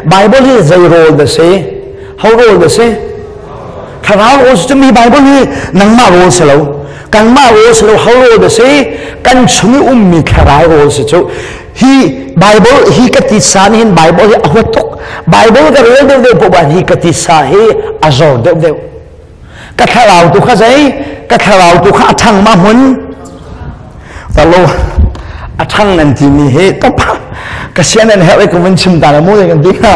Bible hi zei rawl dah si? Ho rawl dah si? Thlarau rawl si mi Bible hi nangmah rawl si lo. Kanmah rawl si lo, ho rawl dah si? Kan chung i ummi thlarau rawl si cu. Hi Bible hi ka titsa nih hin Bible hi a huat tuk. Bible ka rel deuh deuh poah hi ka titsa hi a zor deuh deuh. Ka thlarau tu kha zei? Ka thlarau tu kha a ṭhang ma hmun? Talo a ṭhang nan timi hi top ka sian nan herh i ka vun chim ta na mu kan ti hnga.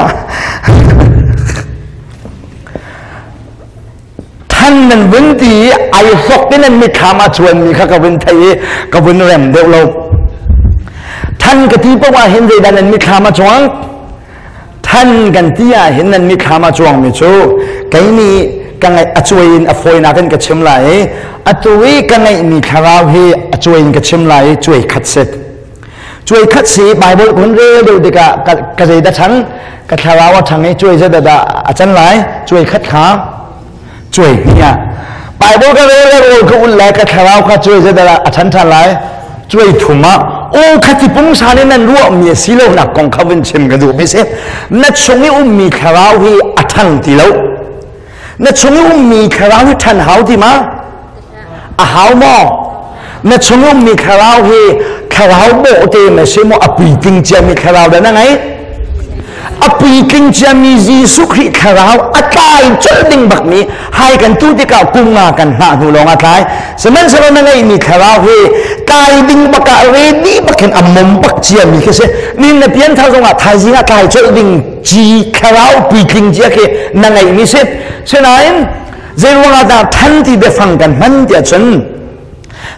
Than nan vun ti i ai hlok ti nan mitthlam a cuanmi kha ka vun thei i ka vun rem deuh lo. Than ka ti paoh ah hin zeidah nan mitthlam a cuang? Than kan ti ah hin nan mitthlam a cuangmi cu kei nih ka ngaih a cuai in a fawinak in ka chim lai i atu i ka ngeihmi thlarau hi a cuai in ka chim lai i cuai khat si. Cuai khat si Bible kun rel deuh tikah ka zeidah ṭhang ka thlarau a ṭhang i cuai zeidah dah a can lai cuai khat kha cuai hnih ah Bible ka rel le rawl ka ul lai ka thlarau kha cuai zeidah a ṭhan ṭhan lai cuai thum ah aw khati pungsan in nan ruahmi a si lo nak kong kha vun chim ka duh mi si na chung i ummi thlarau hi a ṭhang ti lo na chung i ummi thlarau hi ṭhan hau ti ma a hau maw na chung ummi thlarau hi thlarau bawhte na si maw a puitling ciami thlarau dah na ngei a puitling ciami Jesuh Khrih thlarau a tlai colh ding bakmi hai kan tu tikah kum nga kan hngah hnu lawng a tlai sihmanhsehlaw na ngeihmi thlarau hi tlai ding bakah ready bakin a mom bak ciami khi si nin na pianthar zongah thaizing ah tlai colh ding ci thlarau puitling cia khi na ngeihmi si sinain Zeiruangah dah than ti biafang kan hman tiah cun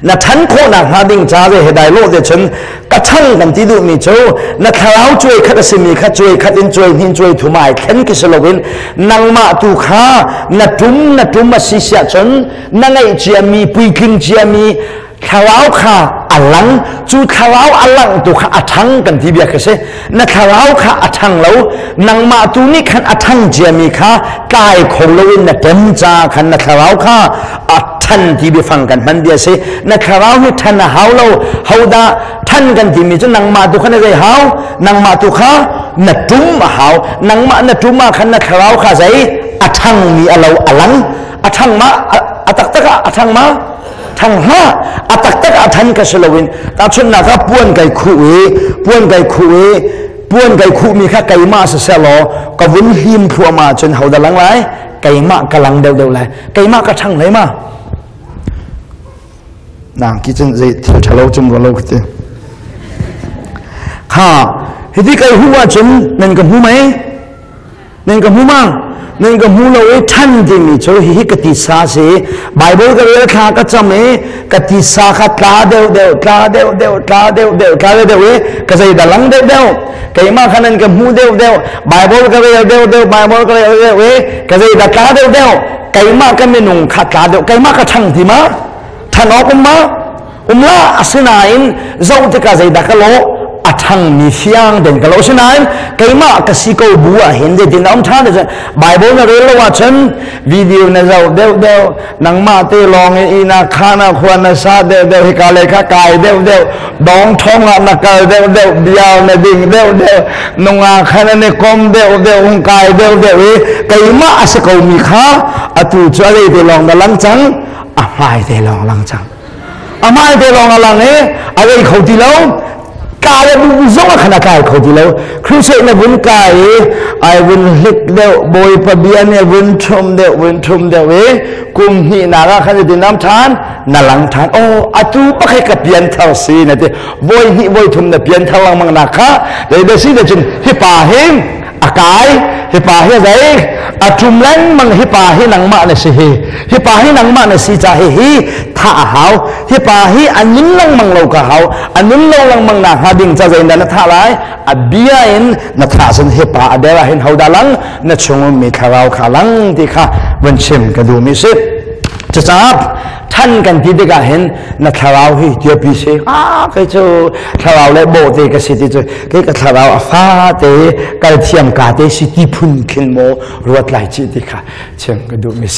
na than khawhnak hnga ding ca ve he dai lawh te cun ka thang kan ti duhmi cu na thlarau cuai khat a simi kha cuai khat in cuai hnin cuai thum ai thlen khi si loin nangmah tu kha na tum na tum a si siah cun na ngeih ciami puitling ciami thlarau kha a lang cu thlarau a langh tu kha a ṭhang kan ti bia kha si na thlarau kha a ṭhang lo nangmah tu nih khan a ṭhang ciami kha tlai kho loin na ṭem ca khan na thlarau kha a ṭhan ti biafang kan hman bia si na thlarau hi ṭhan a hau lo hodah ṭhan kan timi cu nangmah tu kha na zei hau nangmah tu kha na ṭum a hau nangmah na ṭum ah khan na thlarau kha zei a ṭhangmi a lo a lang a ṭhang ma a taktak ah a ṭhang ma thang hlah a taktak ah than ka si loin tahchunhnak ah puan kai khuh i puan kai khuh i puan kai khuhmi kha keimah siseh law ka vun hlim thluahmah cun hodah lang lai keimah ka lang deuhdeuh lai keimah ka ṭhang hlei ma nang ki cun zei thil ṭhalo cum rua lo khi kha hiti kai hu ahcun nan ka hmu mei Nan ka hmu ma? Nan ka hmu lo i ṭhan timi cu hihi ka titsa si. Bible ka rel thla ka cam i ka titsa kha tla deuh deuh, tla deuh deuh, tla deuh deuh, tla deuh deuh i ka zei dah lang deuh deuh. Keimah kha nan ka hmu deuh deuh. Bible ka rel deuh deuh, Bible ka rel deuh i ka zei dah tla deuh deuh. Keimah ka minung kha tla deuh. Keimah ka ṭhang ti ma? Ṭhan awk um ma? Um la asinain zoh tikah zeidah ka lawh a ṭhangmi fiang den ka lo asinain keimah ka si ko bu ah hin zeitin a um ṭhan cun Bible na rel lo ahcun video na zoh deuh deuh nangmah te lawng i na kha na khua na sa deuh deuh hika le kha kai deuh deuh dong thong ah na kal deuh deuh biao na ding deuh deuh nunga kha na ni kom deuh deuh hung kai deuh deuh i keimah a si ko mi kha atu cu a lei te lawng na lang cang a hmai te lawng lang cang amai te lawng a lang i a rei kho ti lo kai a bu zong a khan a kai kho ti lo crusade na vun kai i ai vun hlik deuh bawipa bia nih vun thum deuh vun thum deuh i kum hnih nak ah khan ti nam than na lang than oh atu pakhe ka pian thar si na ti voi hnih voi thum na pian thar langmang nak kha dei da si da cun hi pa hi a kai hi pa hi zei a ṭum lengmang hi pa hi nangmah na si hi hi pa hi nangmah na si ca hi hi thah a hau hi pa hi a nun lengmang lo ka hau a nun lo lengmang na hnga ding ca zei na thah lai a bia in na thah cun hi pa a der ah hin hodah lang na chung ummi thlarau kha lang ti kha vun chim ka duh mi si cucaah than kan ti tikah hin na thlarau hi tiapi si ah kei cu thlarau le bawhte ka si ti cu kei ka thlarau a fa te kal thiam ka te si ti phun khin maw ruat lai chi ti kha chim ka duh mi si.